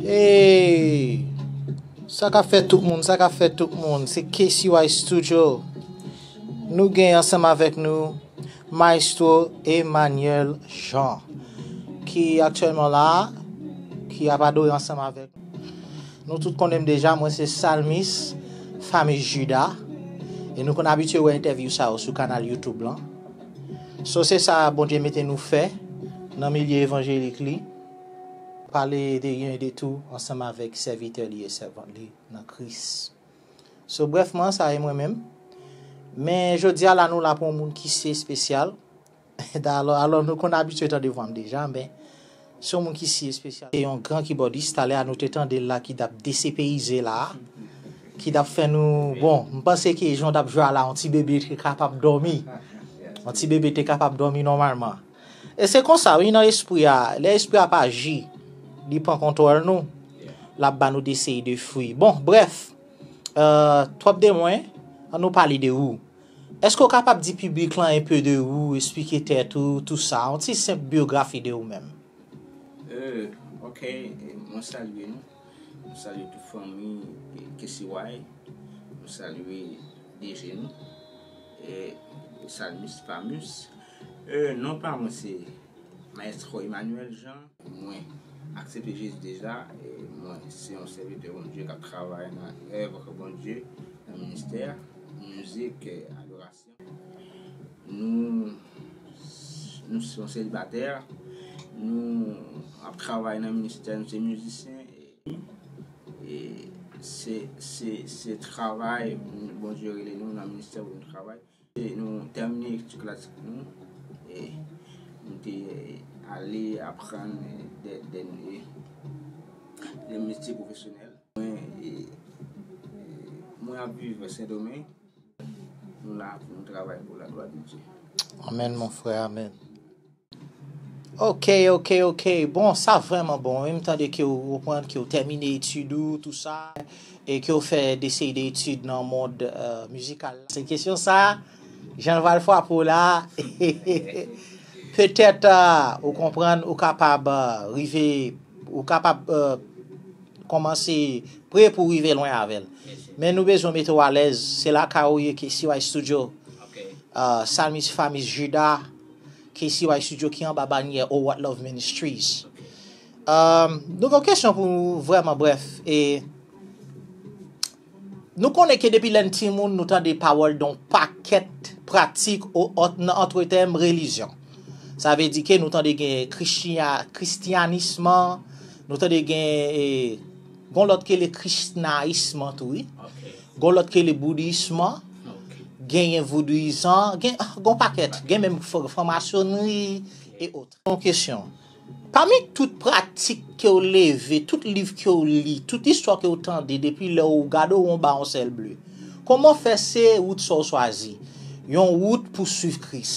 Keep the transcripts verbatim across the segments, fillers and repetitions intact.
Hey! Sa k ap fèt tout moun, sa k ap fèt tout moun, se K C Y Studio. Nou gen ansanm avèk nou Maestro Emmanuel Jean, ki aktyèlman la, ki ap adore ansanm avèk nou. Nou tout konnen m deja, mwen se Salmis, Famis Jida, e nou konn abitye wè entèvyou sa yo sou kanal YouTube lan. So, se sa Bondye mete nou fè nan milye evanjelik li, pale de ryen e de tou ansanm avèk sèvitè li e sèvant li nan Kris. So, brèfman, sa e mwen menm. Men jodi a la, nou la pou yon moun ki si espesyal. Alò, alò, nou konn abitye tande vwa m deja, men se yon moun ki si espesyal. Se yon gran kibòdis, talè a nou te tande l la ki t ap desepeyize la, ki t ap fè nou, bon, m panse ke jan w t ap jwe a la, yon ti bebe te kapab dòmi. Yon ti bebe te kapab dòmi nòmalman. E se konsa, wi, nan espri a, lè espri a pa aji, li pran kontwòl nou, l ap ba nou de seri de fwi. Bon, brèf, euh, twòp de mwen, an nou pale de ou. Èske w kapab di piblik lan enpe de ou, esplike tèt ou, tou sa, yon ti senp biyografi de ou menm? Euh, ok, mwen salye nou. Mwen salye tout fanmi K C Y. Mwen salye D J nou. E Salmis Famus. Euh, non pa mwen se Maestro Emmanuel Jean. Mwen aksepte Jezi deja. E mwen se yon sèvitè Bondye k ap travay nan èv Bondye, nan ministè mizik, adorasyon. Nou, nou se yon selibatè, nou ap travay nan ministè, nou se mizisyen. E, e se, se, se travay, Bondye rele nou nan ministè pou nou travay. E nou tèmine etid klasik nou. E nou te ale aprann de, de, de metye pwofesyonèl. Mwen, e, e, mwen ap viv Sendomeng. Nou la pou nou travay pou la glwa de Dye. Amèn, mon frè, amèn. Ok, ok, ok. Bon, sa vrèman bon, wi. M tande ke w reprann, ke w tèmine etid ou, tou sa, e ke w fè de seri de etid nan mond, euh, mizikal la. Se kesyon sa, jan l pral frape w la, petèt, euh, ou konprann, ou kapab, euh, rive, ou kapab, euh, kòmanse pre pou w rive lwen avè l. Men nou bezwen mete w alèz. Se lakay ou ye, K C Y Studio. Euh, Salmis Famis Jida, K C Y Studio ki anba banyè Oh What Love Ministries. Euh, nou gen yon kesyon pou nou vrèman brèf. E nou konnen ke depi lè n timoun, nou tande pawòl de yon pakèt pratik o, ot, nan antretèm relijyon. Sa vle di ke nou tande gen kristya-, kristyanism, nou tande gen, e, gon lòt ke le krisnayism tou, wi. Gon lòt ke le boudism, genyen voudouizan, gen, ah, gon pakèt, gen menm fr-, franmasyonri e ot. Yon kesyon. Pami tout pratik ke w leve, tout liv ke w li, tout istwa ke w tande depi lè w gade w anba yon syèl ble, kòman w fè se wout sa w swazi? Yon wout pou swiv Kris.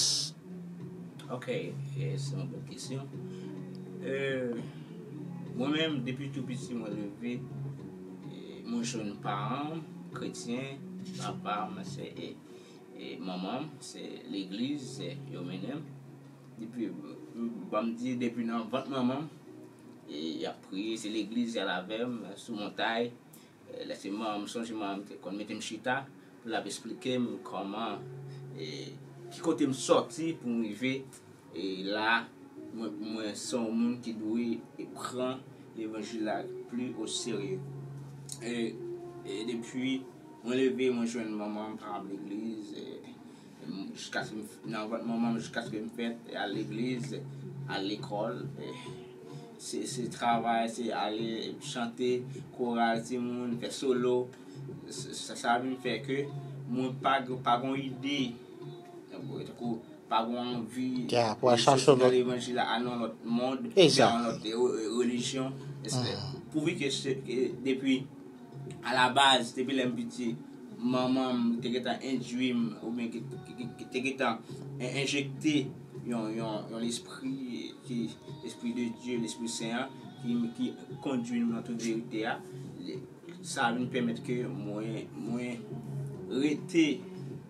Ok, e, se yon bon kesyon. E, mwen menm, depi tou piti, mwen leve, e, mwen jwenn paran m kretyen, papa m, se, e, e, manman m, se legliz, se yo mennen m. Depi, m, ban m di, depi nan vant manman m, e, y ap priye, se legliz y al avè m, sou montay, E, lè se manman m, m sonje manman m te konn mete m chita pou l ap esplike m kòman, e, ki kote m sòti pou m rive, e, la, mwen, mwen se yon moun ki dwe, e, pran levanjil la pli o serye. E, e depi mwen leve, mwen jwenn manman m pa legliz, e, Jiskaske m, nan vant manman m, jiskaske m fèt, al legliz, al lekòl, se, se travay, se ale chante koral timoun, fè solo. Sa, sa vin fè ke mwen pa, pa gon ide, tankou pa gon anvi nan levanjil la, al nan lòt mond, fè yon lòt relijyon. Pouvi ke depi alabaz, depi lè m piti, manman m te gentan endui m, oubyen ki, ki, ki, ki te gentan en-, enjekte yon, yon, yon lespri ki, lespri de Dye, lespri sen an, ki, ki kondui m nan tout verite a. Sa vin pèmèt ke mwen, mwen rete,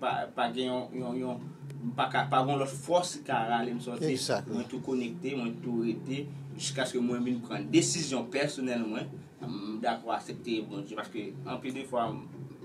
pa, pa gen yon, yon, yon, M pa ka, pa gen lòt fòs ki ka rale m sòti. Mwen tou konekte, mwen tou rete, jiskaske mwen vin pran desizyon pèsonèl mwen. M dakò aksepte Bondye, paske anpil de fwa,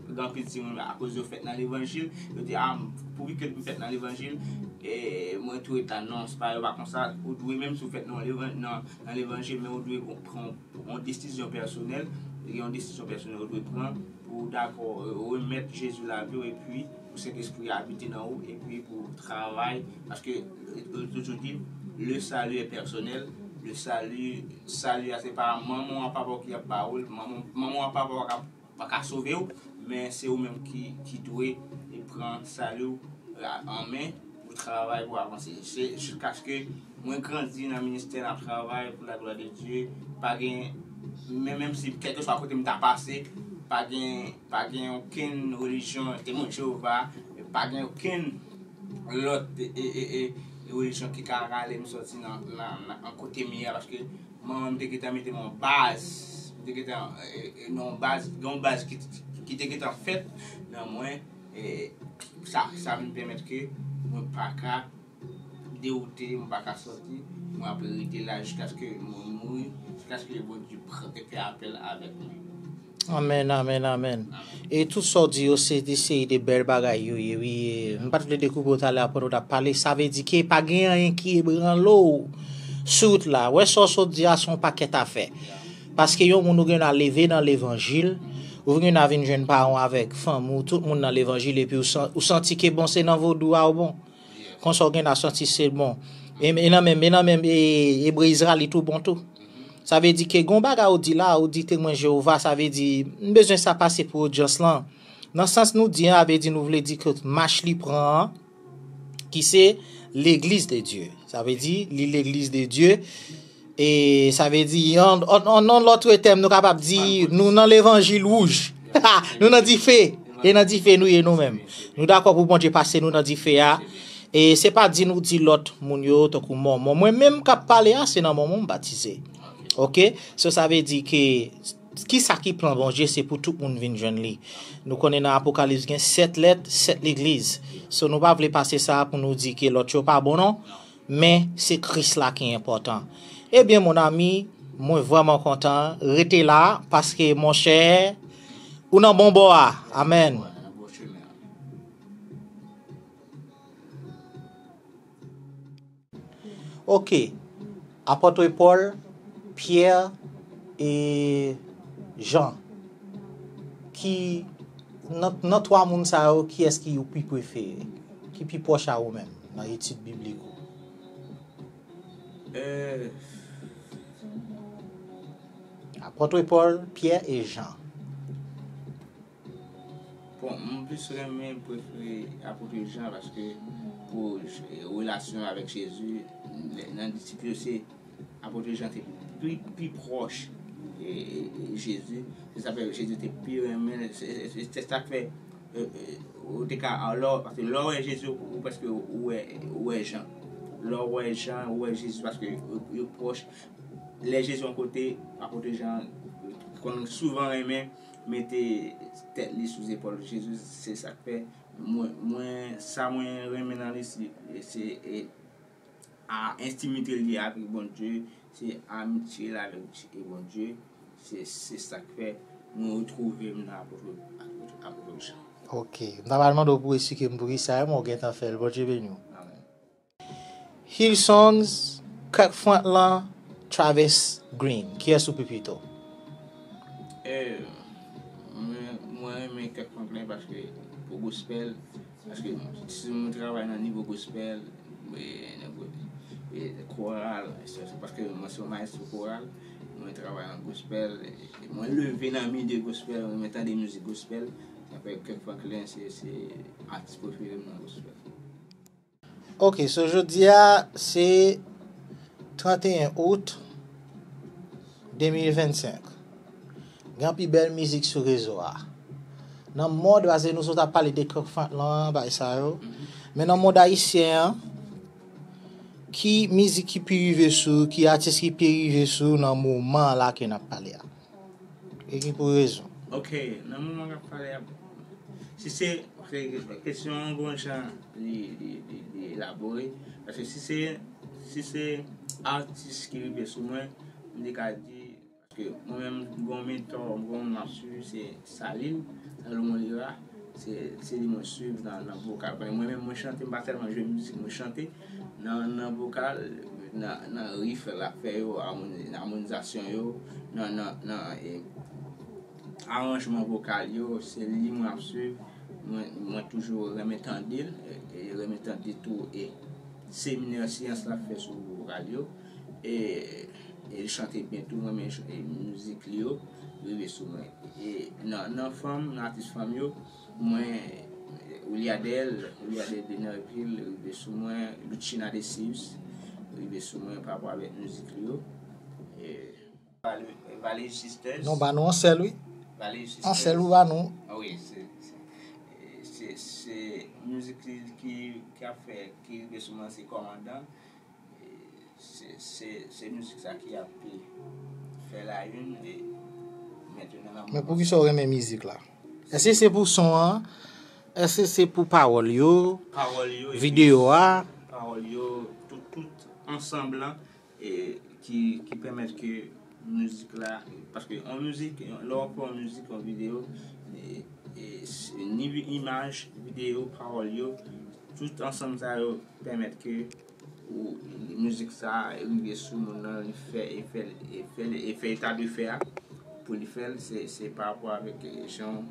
gen anpil timoun, akoz yo fèt nan levanjil, yo di, a, pouvi ke m fèt nan levanjil, e mwen tou rete la. Non, se pa, yo pa konsa. Ou dwe, menm si w fèt nan levan-, nan, nan levanjil, men ou dwe pran yon desizyon pèsonèl, gen yon desizyon pèsonèl ou dwe pran pou w dakò, e, remèt Jezi lavi w, epi pou Sentespri a abite nan ou, epi pou w travay, paske, e, yo toujou di, le salut est personnel, le salut, sali a se pa manman w ak papa w ki ap ba ou l, manman, manman w ak papa w pa ka, pa ka sove w, men se ou menm ki, ki dwe, e, pran sali w, e, an men, pou travay, pou avanse. Se jiskaske mwen grandi nan ministè, n ap travay pou la glwa de Dye. Pa gen, men menm si kèlkeswa kote m ta pase, pa gen, pa gen okenn relijyon, Temwen Jewova, pa gen okenn lòt, e, e, e, e, relijyon ki ka rale m sòti nan, nan, nan, nan kote m ye a, paske manman m te gentan mete m yon baz, m te gentan, e, e, nan yon baz, gen yon baz ki, ki te gentan fèt nan mwen, e, sa, sa vin pèmèt ke mwen pa ka dewoute, mwen pa ka sòti, mwen ap rete la jiskaske mwen mouri, jiskaske Bondye pran, fè apèl avèk mwen. Amèn, amèn, amèn. E tout sa w di yo, se de seri de bèl bagay yo ye, wi. E m pa t vle dekoupe w talè a pandan w t ap pale. Sa vle di ke pa gen anyen ki ebranle w sou wout la. Wè sa w sot di a, se yon pakèt afè. Paske yon moun ou gen a leve nan levanjil, ou gen a vin jwenn paran w avèk fanmi w, tout moun nan levanjil, epi w san-, ou santi ke bon, se nan vodou a ou bon. Konsa w gen a santi se bon. E, e nan menm, e nan menm, e, Ebre Izrayelit ou bon tou. Sa vle di ke gon bagay ou di la, ou di Temwen Jewova, sa vle di, m bezwen sa pase pou odyans lan. Nan sans nou di an, sa vle di nou vle di ke mach li pran an, ki se legliz de Dye. Sa vle di, li legliz de Dye. E sa vle di, an, an, an, an lòt tèm, nou kapab di, nou nan levanjil wouj. Nou nan dife. E nan dife nou ye nou menm. Nou dakò pou Bondye pase nou nan dife a. E se pa di nou di lòt moun yo, tankou Mòmon. Mwen menm k ap pale a, se nan Mòmon m batize. Oke? So, sa vle di ke, kisa ki plan Bondye, se pou tout moun vin jwenn li. Nou konnen nan Apokalips gen sèt lèt, sèt legliz. So, nou pa vle pase sa pou nou di ke lòt yo pa bon, non. Men, se Kris la ki enpòtan. Ebyen, mon ami, mwen vrèman kontan. Rete la, paske, monchè, ou nan bon bò a. Amèn. Ok. Apòt Pòl, Pyè e Jan. Ki, nan, nan twa moun sa yo, kiyès ki ou pi prefere? Ki pi pwòch a ou menm nan etid biblik ou? Euh, Apòt Pòl, Pyè e Jan. Bon, m plis renmen, prefere Apòt Jan paske pou, eh, relasyon avèk Jezi, lè, nan disip yo, se Apòt Jan te pi, pi pwòch, eh, eh, Jezi. Se sa fè Jezi te pi renmen, se, se, se, se sa k fè, eh, eh, ou te ka, lè w, paske lè w wè Jezi, ou, ou prèske ou wè, ou wè Jan. Lè w wè Jan, ou wè Jezi paske yo, yo pwòch. Lè Jezi yon kote, Apòt Jan konn souvan renmen mete tèt li sou zepòl Jezi, se sa k fè mwen, mwen, sa mwen renmen nan li, se, se, e, a, entimite li avèk Bondye, se amitye l avèk Bondye, se, se sa k fè mwen retwouve m nan apot, apot, apot Jan. Ok. M ta pral mande w pou w esplike m poukisa, men w gentan fè l. Bondye beni w. Amèn. Hillsongs, Kirk Franklin, Travis Greene. Kiyès ou pi pito? Eh, mwen, mwen renmen Kirk Franklin paske pou gospel, paske si mwen travay nan nivo gospel, e, nan go-, e, koral, se, se paske mwen se yon mayestwo koral, mwen travay nan gospel, e, e mwen leve nan milye gospel, mwen renmen tande mizik gospel, sa fè Kirk Franklin se, se atis prefere m nan gospel. Ok, so jodi a, se tranteyen out de mil vennsenk. Gen anpil bèl mizik sou rezo a. Nan mond, paske nou sot ap pale de Kirk Franklin, bagay sa yo. Men nan mond ayisyen an, ki mizik ki pi rive sou, ki atis ki pi rive sou nan moman la ke n ap pale a? E ki pou rezon? Ok, nan moman k ap pale a, si se Paske kesyon an gon jan li, li, li, li elabore. Paske si se, si se atis ki rive sou mwen, m te ka di, paske mwen menm, gon mentò, gon moun m ap swiv, se Salil, Salomon Lira, se, se li mwen swiv nan, nan vokal. Mwen menm, mwen chante, m pa sèlman jwe mizik, mwen chante. Nan, nan vokal, nan, nan riff l ap fè yo, amoni-, amonizasyon yo, nan, nan, nan, e, aranjman vokal yo, se li mwen ap swiv. Mwen, mwen toujou renmen tande l, e, e renmen tande tou, e, seminè syans l ap fè sou vokal yo. E, e l chante byen tou, mwen renmen ch-, e, mizik li yo, rive sou mwen. E nan, nan fanm, nan atis fanm yo, mwen, Ouliadel, Ouliadel Denervil, rive sou mwen, Luchina Decius, rive sou mwen pa rapò avèk mizik li yo. E, Vale-, Valerie Sisters. Non, ba nou ansèl, wi. Valerie Sisters. Ansèl ou ba nou. Ah wi, se, se, se, se mizik ki, ki, ki ap fè, ki rive sou mwen, se Kòmandan. E se, se, se mizik sa ki ap fè la une, e mentnan la. Men poukisa w renmen mizik la? Èske se pou son an? Èske se pou pawòl yo? Pawòl yo, epi videyo a? Pawòl yo, tout, tout ansanm lan, e ki, ki pèmèt ke mizik la, paske yon mizik, lè w ap fè yon mizik, yon videyo, e, e, se, ni imaj, videyo, pawòl yo, tout ansanm sa yo pèmèt ke ou, mizik sa rive sou moun nan, li fè efè, efè, efè eta de fè a, pou li fè l, se, se pa rapò avèk, e, jan,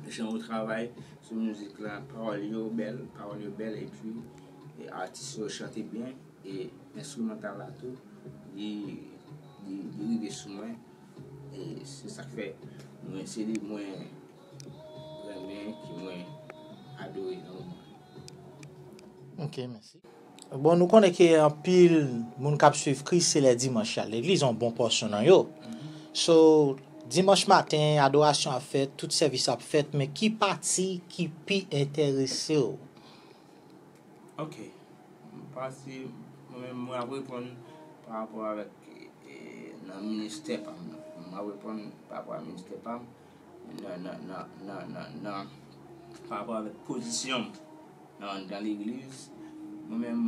jan ou travay sou mizik la, pawòl yo bèl, pawòl yo bèl, epi, e, atis yo chante byen, e enstrimantal la tou, li, li, li rive sou mwen, e se sa k fè mwen, se li mwen renmen, ke mwen adore nan moman. Ok, mèsi. Bon, nou konnen ke anpil moun k ap swiv Kris, se lè dimanch y al legliz, yon bon pòsyon nan yo. So, dimanch maten, adorasyon ap fèt, tout sèvis ap fèt, men ki pati ki pi enterese w? Ok. Pati, mwen menm, mwen ap reponn pa rapò avèk, e, nan ministè pa m nan. Mwen ap reponn pa rapò a ministè pa m. Nan, nan, nan, nan, nan, nan, pa rapò avèk pozisyon m nan, nan legliz. Mwen menm,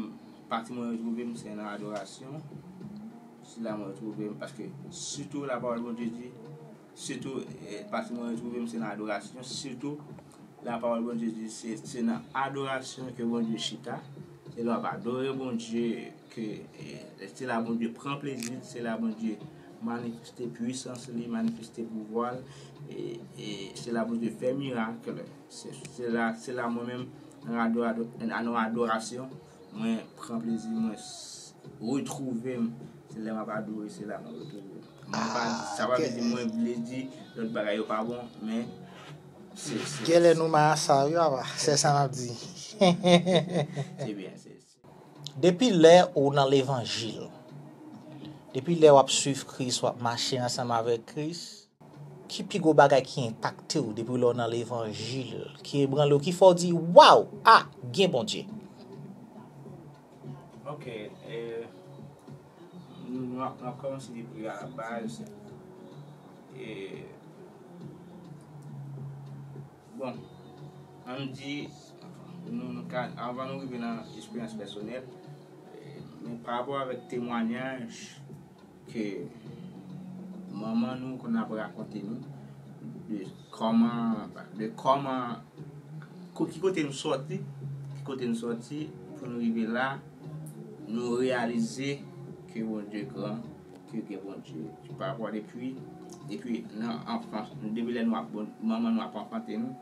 pati mwen retwouve m, se nan adorasyon. Se la mwen retwouve m, paske sitou lapawòl Bondye di, sitou, e, pati mwen retwouve m, se nan adorasyon, sitou lapawòl Bondye di, se, se nan adorasyon ke Bondye chita. Se lè w ap adore Bondye ke, e, se la Bondye pran plezi l, se la Bondye manifeste pwisans li, manifeste pouvwa l, e, e se la Bondye fè mirak. Se, se la, se la mwen menm, nan ado-, ado-, nan adorasyon, mwen pran plezi, mwen s-, retwouve m. Se lè m ap adore, se la mwen retwouve m. Mwen pa, sa pa vle di mwen vle di lòt bagay yo pa bon, men se, se, genlè nou maya sa, wi, papa. Se sa m ap di. Se byen, se, se. Depi lè ou nan levanjil, depi lè w ap swiv Kris, w ap mache ansanm avèk Kris, ki pi gwo bagay ki enpakte w depi lè w nan levanjil, ki ebranle w, ki fè w di, "Waw! Ah, gen Bondye"? Ok, e, nou, nou ap, nou ap kòmanse depi a la baz. E, bon, ann di, nou, nou ka, anvan nou rive nan esperyans pèsonèl, e, men pa rapò avèk temwayaj ke manman nou konn ap rakonte nou de kòman, de kòman, ko-, ki kote nou sòti, ki kote nou sòti pou nou rive la, nou reyalize ke Bondye gran, ke gen Bondye. Pa rapò depi, depi nan anfans, depi lè nou ap, manman nou ap anfante nou,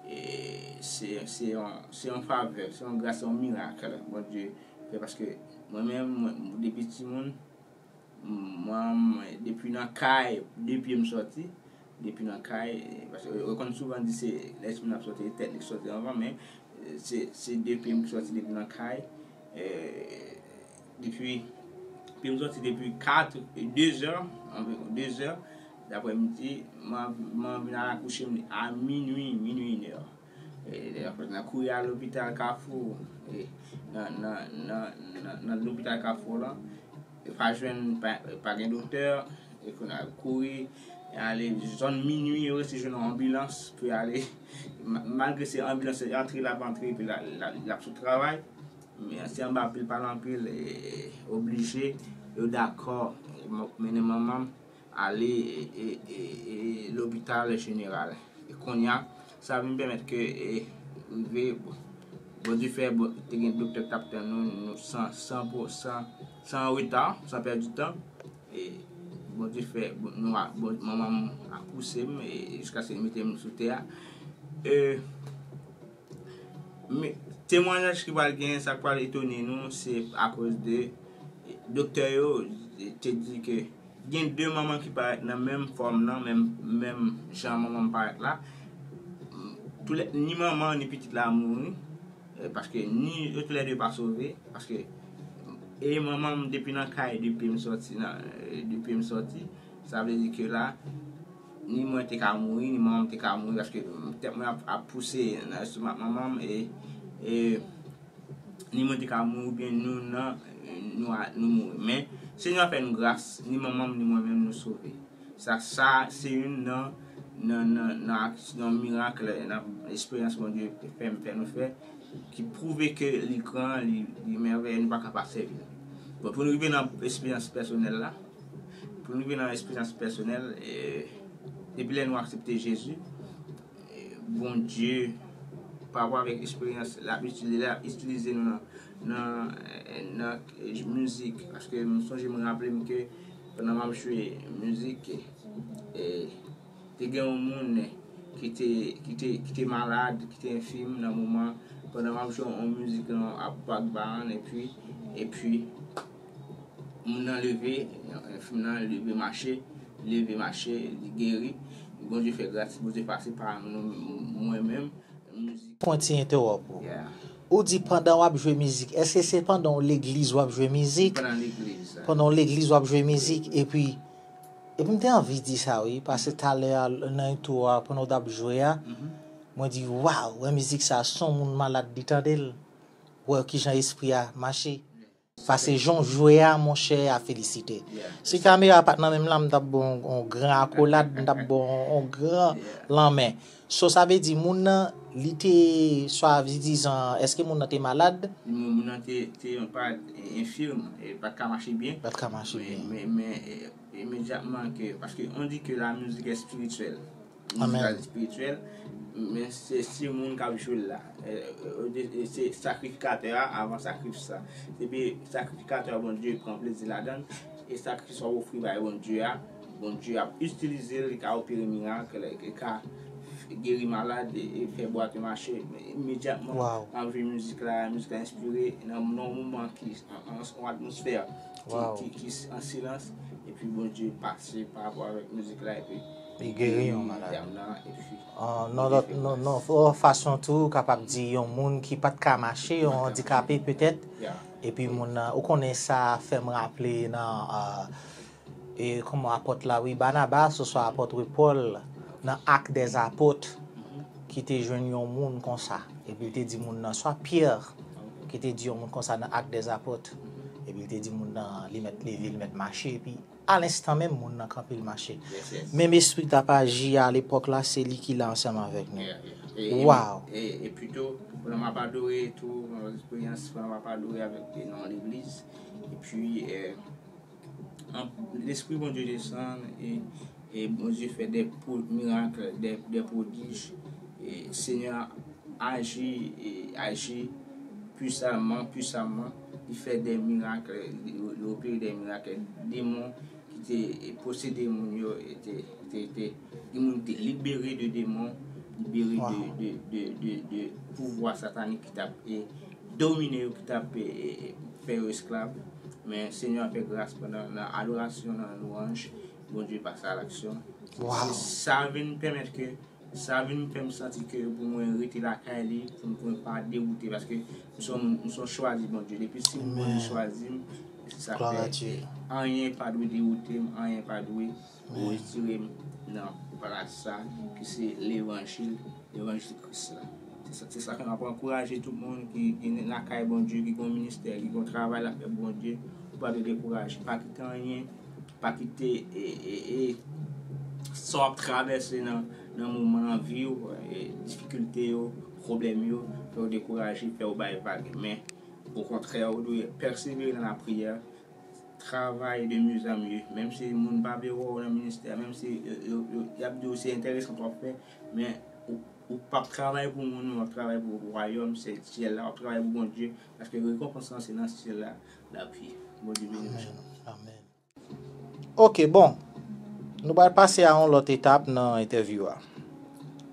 e se, se yon, se yon favè, se yon gras, se yon mirak Bondye fè, paske mwen menm, mwen, depi timoun, mwen, mwen, depi nan kay, de pye m sòti, depi nan kay, paske yo konn souvan di se lè timoun ap sòti, tèt li k sòti anvan, men, e, se, se de pye m ki sòti depi nan kay, e, depi, pye m sòti depi kat, de zè, anviwon de zè daprèmidi, mwen, mwen vin al akouche m a minui, minui inè. E, nan kouri al lopital Kafou, e, nan, nan, nan, nan, nan lopital Kafou lan, e pa jwenn, pa, pa gen doktè, e kounye a kouri, Ale zòn minui, yo resi jwenn yon anbilans pou y ale. Ma- Malgre se anbilans, se antre l ap antre, epi l ap sot travay. Men se anba pil pale anpil, e, oblije, yo dakò mennen manman m ale, e, e, e, e, lopital jeneral. E kounye a, sa vin pèmèt ke, e, rive, bon, Bondye fè, bon, te gen doktè k t ap tann nou, nou san, san, san, san reta, san pèdi tan. E Bondye fè, bon, nou a, bon, manman m akouse m, e, jiskaske l mete m sou tè a. E, men, temwayaj ki pral genyen, sa k pral etone nou, se akoz de, e, doktè yo te di ke gen de manman ki parèt nan menm fòm nan, menm, menm jan manman m parèt la. Toulè, ni manman ni pitit la mouri, e, paske ni yo toulède pa sove, paske, e manman m depi nan kay, depi m sòti nan, e, depi m sòti, sa vle di ke la, ni mwen te ka mouri, ni manman m te ka mouri, paske tèt mwen ap, ap pouse nan estomak manman m, e, e, ni mwen te ka mouri, oubyen nou nan, nou a, nou mouri. Men, Senyè a fè nou gras, ni manman m, ni mwen menm, nou sove. Sa, sa, se youn nan, nan, nan, nan ak- nan mirak, nan esperyans Bondye fè, fè nou fè, ki pwouve ke li gran, li, li mèvèye, nou pa ka pa sèvi l. Bon, pou nou rive nan esperyans pèsonèl la, pou nou rive nan esperyans pèsonèl, e, depi lè nou aksepte Jezi, e, Bondye, pa rapò avèk esperyans, l ap itilize, l ap itilize nou nan, nan, nan, e, mizik. Paske m sonje, m raple m ke pandan m ap jwe mizik, e, te gen yon moun ki te, ki te, ki te malad, ki te enfim nan moman, pandan m ap jwe yon mizik nan ap bak ba an, epi, epi, moun nan leve, enfim nan leve mache, leve mache, li geri. Bondye fè gras, Bondye pase pa nou, mwen menm. Mizik. Fon ti entewòp ou. Yeah. Ou di pandan w ap jwe mizik, èske se pandan w legliz w ap jwe mizik? Pandan legliz. Pandan w legliz w ap jwe mizik, epi, epi m te anvi di sa wi, paske talè a nan entwo a, pandan w t ap jwe a, mwen di, waw, wè mizik sa, se yon moun malad li tande l. Wè kijan espri a mache. Sa se jan w jwe a, monchè, a felisite. Yeah. Si kamera pa t nan men m la, m t ap ba w yon, yon gran akolad, m t ap ba w yon, yon gran lanmen. So, sa vle di, moun nan, li te, swadizan, èske moun nan te malad? Moun, moun nan te, te yon pa enfim, e pa t ka mache byen. Pa t ka mache byen. Men, men, men, e, imedyatman ke, paske on di ke la mizik espirityèl. Mizik la espirityèl, men se, se moun k ap jwe l la. E, e, e, se sakrifikatè a avan sakrifis la. Depi sakrifikatè a, Bondye pran plezi ladan l, e sakrifis w ap ofri bay Bondye a, Bondye ap itilize l, li ka opere mirak, li ka geri malad, e, e fè bwate mache. Men imedyatman, m ap jwe mizik la, mizik la enspire, nan, nan yon moman ki, an, an, yon atmosfè ki, ki, ki an silans, epi Bondye pase pa rapò avèk mizik la, epi li geri yon malad. Dam nan, epi nan lòt, nan, nan fason tou, ou kapab di yon moun ki pa t ka mache, yon andikape petèt, epi moun nan, ou konnen sa fè m raple nan, e, kòman apòt la, wi, Banabas, oswa apòt Pòl, nan Ak dèzapòt, ki te jwenn yon moun konsa. Epi l te di moun nan, swa Pyè, ki te di yon moun konsa nan Ak dèzapòt. Epi l te di moun nan, li mèt leve, li mèt mache, epi alenstan menm, moun nan kanpe, l mache. Menm espri k t ap aji a lepòk la, se li ki la ansanm avèk nou. Waw! E, e pito, pandan m ap adore tou, nan eksperyans, pandan m ap adore avèk, e, nan legliz, epi, e, an, Lespri Bondye desann, e, e Bondye fè de pwo-, mirak, de, de pwodij. E Senyè a aji, e aji pwisaman, pwisaman. Li fè de mirak, li, li opere de mirak. Demon ki te, e, posede moun yo, e te, te, te, gen moun ki te libere de demon, libere de, de, de, de, de pouvwa satanik ki t ap, e, domine yo, ki t ap, e, e, fè yo esklav. Men Senyè a fè gras pandan nan adorasyon, nan lwanj, Bondye pase a laksyon. Sa vin pèmèt ke, sa vin fè m santi ke pou mwen rete lakay li, pou mwen pa dewoute, paske m se yon moun, m se yon chwazi Bondye. Depi si Bondye chwazi m, se sa k fè anyen pa dwe dewoute m, anyen pa dwe retire m nan plas sa ki se levanjil, levanjil Kris la. Se sa, se sa ke m ap ankouraje tout moun ki, ki lakay Bondye, ki gon ministè, ki gon travay l ap fè pou Bondye. Ou pa dwe dekouraje. Pa kite anyen, pa kite, e, e, e, sa w ap travèse nan, nan moman nan vi w, e, difikilte yo, pwoblèm yo, fè w dekouraje, fè w bay vag. Men, okontrè, ou dwe pèsevere nan lapriyè, travay de mieux en mieux. Menm si moun pa vle wè w nan ministè, menm si yo, yo, yo, y ap di w se enteresan sa w ap fè, men ou, ou p ap travay pou moun, ou ap travay pou wayòm, se syèl la, w ap travay pou Bondye, paske rekonpans lan se nan syèl la l ap ye. Bondye beni nou. Amèn. Amèn. Ok, bon. Nou pral pase a yon lòt etap nan entèvyou a.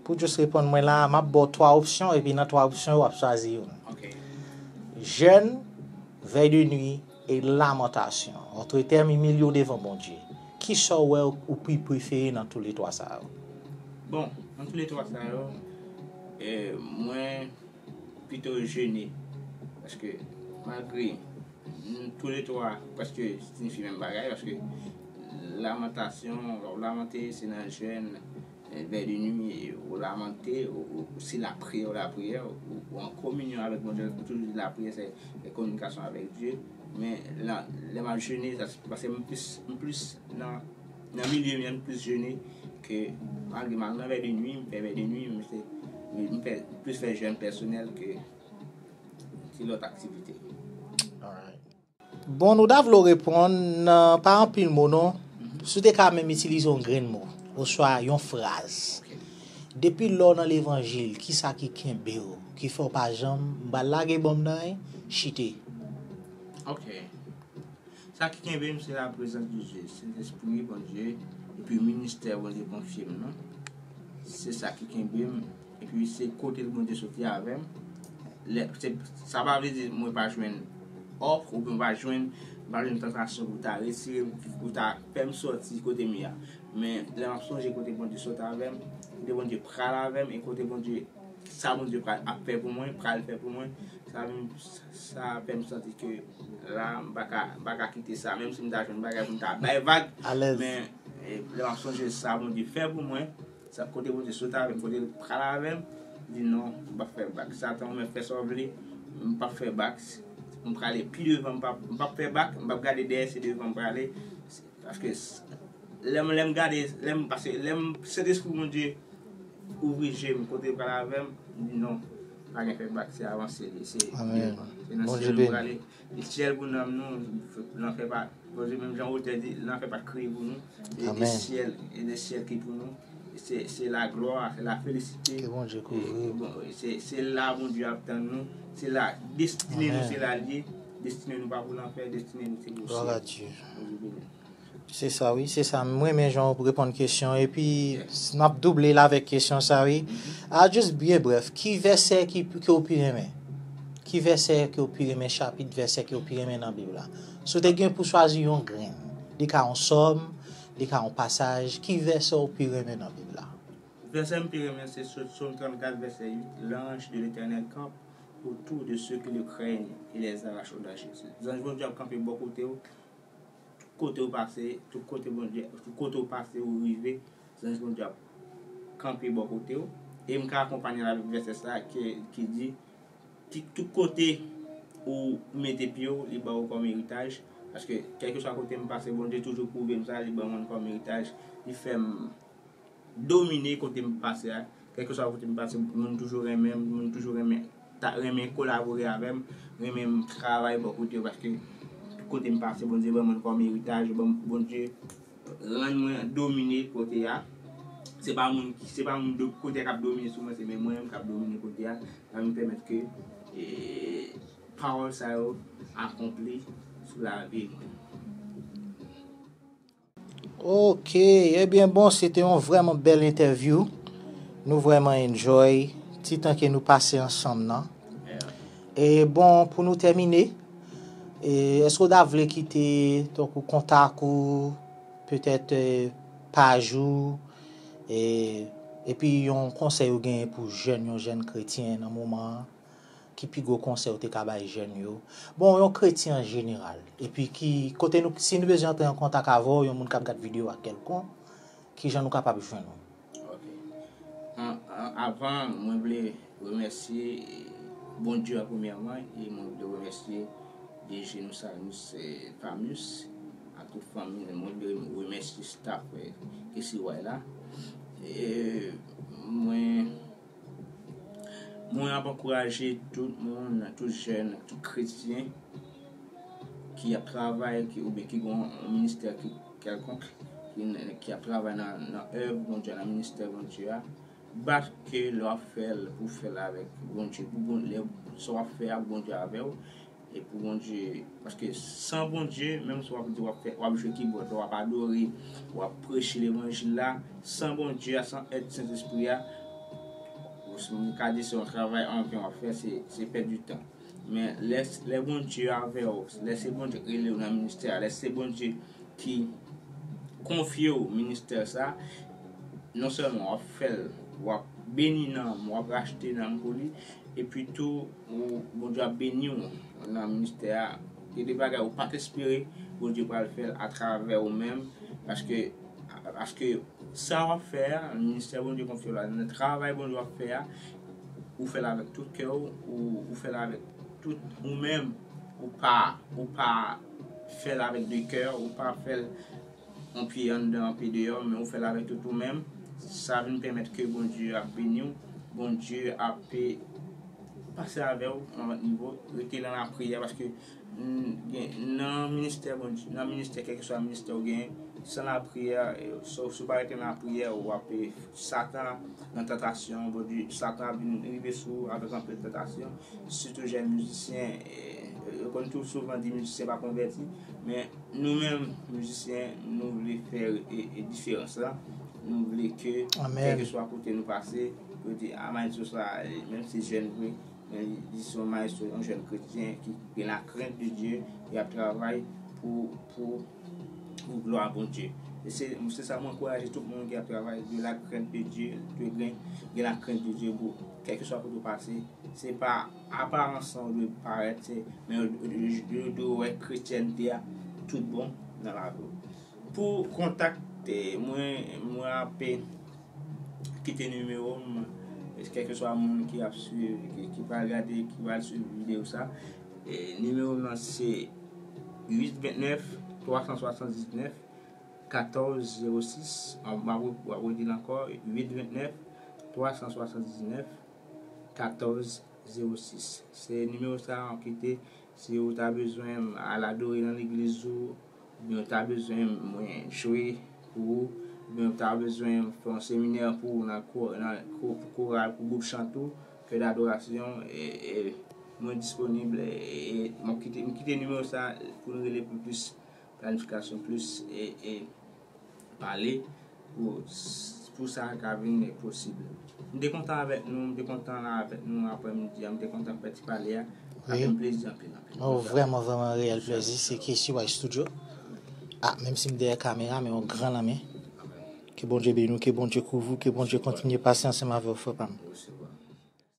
Pou jis reponn mwen la, m ap ba w twa opsyon, epi nan twa opsyon yo, w ap chwazi youn. Ok. Jèn, vèy de nwi, e lamantasyon. Antre tèm, imilye w devan Bondye. Kisa w wè ou pi prefere nan toulètwa sa yo? Bon, nan toulètwa sa yo, eh, mwen pito jene. Paske malgre n- toulètwa prèske siyifi menm bagay, paske lamantasyon, lè w lamante, se nan jèn, eh, vèy de nwi, ou lamante, ou, ou, ou se lapriyè, ou lapriyè, ou, ou an kominyon avèk Bondye, ou toujou di lapriyè, se, se kominikasyon avèk Dye. Men la, lè m ap jene, sa se paske m plis, m plis nan, nan milye m, m plis jene ke malgre m al nan vèy de nwi, m fè vèy de nwi, m se, m fè, plis fè jèn pèsonèl ke ki lòt aktivite. Alright. Bon, nou ta vle w reponn nan pa anpil mo non. Si w te ka menm itilize yon grenn mo, oswa yon fraz. Ok. Depi lè w nan levanjil, kisa ki kenbe w, ki fè w pa janm, m pral lage bon m nan, chite? Ok. Sa ki kenbe m, se laprezans de Dye, Sentespri Bondye, epi ministè Bondye konfye m nan. Se sa ki kenbe m. Epi se kote Bondye soti avè m. Lè, se, sa pa vle di mwen pa jwenn òf, oubyen mwen pa jwenn, mwen pa jwenn tantasyon pou ta retire m, pou ta fè m sòti kote m ye a. Men lè m ap sonje kote Bondye sot avè m, kote Bondye pral avè m, e kote Bondye, sa Bondye pral ap fè pou mwen, pral fè pou mwen, sa menm, sa fè m santi ke la, m pa ka, m pa ka kite sa. Menm si m ta jwenn bagay pou m ta bay vag, alèz, men, e, lè m ap sonje sa Bondye fè pou mwen, sa kote Bondye sot avè m, kote l pral avè m, m di non, m p ap fè bak. Satan, ou menm fè sa w vle, m p ap fè bak. M prale pi devan, m p ap, m p ap fè bak, m p ap gade dèyè, se devan m prale. Paske s- lè m, lè m gade, lè m, paske lè m, Sentespri Bondye ouvri je m, kote l pral avè m, m di non, pa gen fè bak, se avanse li, se devan. Se nan syèl nou prale. E syèl pou nanm nou, lanfè pa, Bondye menm jan otè di, lanfè pa t kreye pou nou. E, e syèl, e de syèl ki pou nou. Se, se la glwa, se la felisite. Ke Bondye kouvri w. Bon, se, se la Bondye ap tann nou. Se la, destine nou, se la l ye. Destine nou pa pou lanfè, destine nou se pou syèl. Glwa a Dye. Bondye beni. Se sa wi, se sa. M renmen jan w reponn kesyon epi n ap double l avèk kesyon sa wi. A jis byen brèf, ki vèsè ki, ke w pi renmen? Ki vèsè ke w pi renmen, chapit vèsè ke w pi renmen nan Bib la? Si w te gen pou chwazi yon grenn, li ka yon sòm, li ka yon pasaj, ki vèsè w pi renmen nan Bib la? Vèsè m pi renmen se Sòm trannkat vèsè uit, L'ange de l'Éternel campe autour de ceux qui le craignent et les arrache au danger. Zanj Bondye ap kanpe bò kote w, tout kote w pase, tout kote Bondye, tout kote w pase, ou rive, zanj Bondye ap kanpe bò kote w. E m ka akonpanye l avèk vèsè sa ki, ki di, ti- tout kote ou mete pye w, li ba w kòm eritaj. Paske kèlkeswa kote m pase, Bondye toujou pwouve m sa, li ban mwen kòm eritaj. Li fè m domine kote m pase a. Kèlkeswa kote m pase, moun toujou renmen m, moun toujou renmen, ta renmen kolabore avè m, renmen m travay bò kote yo, paske tout kote m pase, Bondye ban mwen kòm eritaj, ban m- Bondye rann mwen domine kote a. Se pa moun, se pa moun do- kote a k ap domine sou mwen, se men mwen menm k ap domine kote a. Sa vin pèmèt ke, e, pawòl sa yo akonpli sou lavi mwen. Ok, ebyen bon, se te yon vrèman bèl entèvyou. Nou vrèman enjoy ti tan ke nou pase ansanm nan. E bon, pou nou tèmine, e, èske w ta vle kite, tankou, kontak ou, petèt, e, paj ou, e, epi yon konsèy ou genyen pou jèn, yon jèn kretyen nan moman an? Ki pi gwo konsèy ou te ka bay jèn yo? Bon, yon kretyen an jeneral. Epi ki, kote nou, si nou bezwen antre an kontak avè w, yon moun k ap gad videyo a kèlkonk, kijan nou kapab jwenn ou? Ok. An, an, avan, mwen vle remèsye Bondye an premyèman, e mwen vle remèsye D J nou, Salmis, e, Famius, ak tout fanmi, mwen vle remèsye staff, eh, K C Y la. E mwen, mwen ap ankouraje tout moun, tout jèn, tout kretyen ki ap travay, ki, oubyen ki gen yon ministè ki, kèlkonk, ki, ki ap travay nan, nan èv Bondye, nan ministè Bondye a. Bat ke lè w ap fè l, pou w fè l avèk Bondye, pou Bondye, sa w ap fè a, Bondye avè w. E pou Bondye, paske san Bondye, menm si w ap di w ap fè, w ap jwe kibòd, w ap adore, w ap preche levanjil la, san Bondye a, san èd Sentespri a, ou s- m ka di se yon travay anven w ap fè, se, se pèdi tan. Men lè, lè Bondye avè w, lè se Bondye ki rele w nan ministè a, lè se Bondye ki konfye w ministè sa, non sèlman w ap fè l, w ap beni nanm, w ap rachte nanm pou li, epi tou, ou, Bondye ap beni w nan ministè a. Gen de bagay ou pa t espere, Bondye pral fè l atravè ou menm, paske, paske sa w ap fè a, ministè Bondye konfye w la, nan travay Bondye w ap fè a, ou fè l avèk tout kè w, ou, ou fè l avèk tout ou menm, ou pa, ou pa fè l avèk de kè, ou pa fè l yon pye anndan, yon pye deyò, men ou fè l avèk tout ou menm, sa vin pèmèt ke Bondye ap beni w, Bondye ap pase avè w nan lòt nivo, rete nan lapriyè, paske, mm, gen, nan ministè Bondye, nan ministè, kèlkeswa ministè ou genyen, san lapriyè, eh, si w, si w pa rete nan lapriyè, w ap, eh, Satan nan tantasyon, Bondye, Satan ap vin rive sou ou avèk anpil tantasyon, sitou jèn mizisyen, eh, yo konn tou souvan di mizisyen pa konvèti, men nou menm, mizisyen, nou vle fè, eh, eh, diferans la, nou vle ke, Amèn. Kèlkeswa kote nou pase, yo di, a, maestro sa, eh, menm si jèn vre, men li, li se yon maestro, yon jèn kretyen ki gen lakrent de Dye, ki ap travay pou, pou, pou glwa Bondye. E se, se sa mwen ankouraje tout moun ki ap travay, de lakrent de Dye, dwe gen, gen lakrent de Dye pou, kèlkeswa kote w pase, se pa aparans lan ou dwe parèt, se, men yo, yo, yo dwe wè kretyènte a tout bon nan lavi w. Pou kontakte mwen, mwen ap kite nimewo m, kèlkeswa moun ki ap swiv, ki, ki pral gade, ki pral swiv videyo sa. E nimewo m nan se uit vennèf, twa san swasanndiznèf, katòz zewo sis. M ap re-, m ap redi l ankò, uit vennèf, twa san swasanndiznèf, katòz zewo sis. Se nimewo sa a w ap kite si w ta bezwen al adore nan legliz ou, oubyen w ta bezwen mwen jwe pou ou, oubyen w ta bezwen fè yon seminè pou ou nan ko-, nan ko-, koral, pou gwoup chante ou, kè dadorasyon, e, e, mwen disponib, e, e, m ap kite, m kite nimewo sa pou n rele pou plis planifikasyon, plis, e, e, pale pou, pou sa ka vin posib. M te kontan avèk nou, m te kontan la avèk nou aprèmidi a, m te kontan fè ti pale a. Sa fè m plezi anpil, anpil. Oh, vrèman, vrèman reyèl plezi. Se K C Y Studio. Ah, menm si m dèyè kamera, men yon gran lanmen. Ke Bondye beni w, ke Bondye kouvri w, ke Bondye kontinye pase ansanm avè w, frè pa m.